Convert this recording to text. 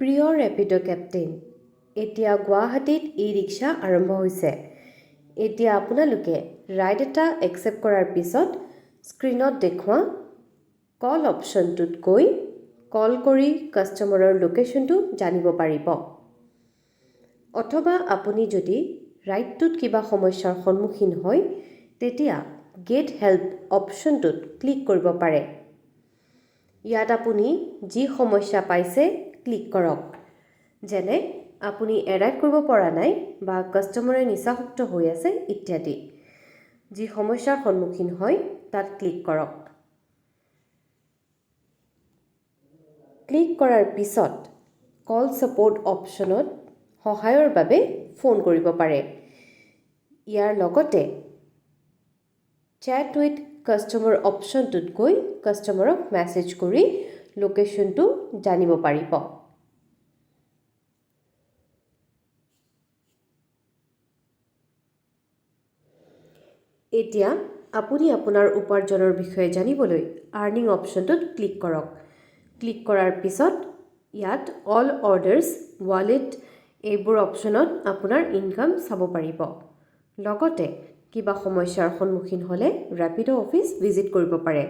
প্ৰিয় rapid' captain, এতিয়া গুৱাহাটীত ই ৰিক্সা আৰম্ভ হৈছে। এতিয়া আপোনালোকে ৰাইড এটা একচেপ্ট কৰাৰ পিছত স্ক্ৰীণত দেখুওৱা কল অপশ্যনটোত গৈ কল কৰি কাষ্টমাৰৰ লোকেশ্যনটো জানিব পাৰিব। অথবা আপুনি যদি ৰাইডটোত কিবা সমস্যাৰ সন্মুখীন হয়, তেতিয়া গেট হেল্প অপশ্যনটোত ক্লিক কৰিব পাৰে। ইয়াত আপুনি যি সমস্যা পাইছে ক্লিক কৰক, যেনে আপুনি এৰাইভ কৰিব পৰা নাই বা কাষ্টমাৰে নিচাসক্ত হৈ আছে ইত্যাদি। যি সমস্যাৰ সন্মুখীন হয় তাত ক্লিক কৰক। ক্লিক কৰাৰ পিছত কল ছাপোৰ্ট অপশ্যনত সহায়ৰ বাবে ফোন কৰিব পাৰে। ইয়াৰ লগতে চেট উইথ কাষ্টমাৰ অপশ্যনটোত গৈ কাষ্টমাৰক মেছেজ কৰি লোকেশ্যনটো জানিব পাৰিব। এতিয়া আপুনি আপোনাৰ উপাৰ্জনৰ বিষয়ে জানিবলৈ আৰ্নিং অপশ্যনটোত ক্লিক কৰক। ক্লিক কৰাৰ পিছত ইয়াত অল অৰ্ডাৰ্ছ, ৱালেট এইবোৰ অপশ্যনত আপোনাৰ ইনকাম চাব পাৰিব। লগতে কিবা সমস্যাৰ সন্মুখীন হ'লে ৰেপিড' অফিচ ভিজিট কৰিব পাৰে।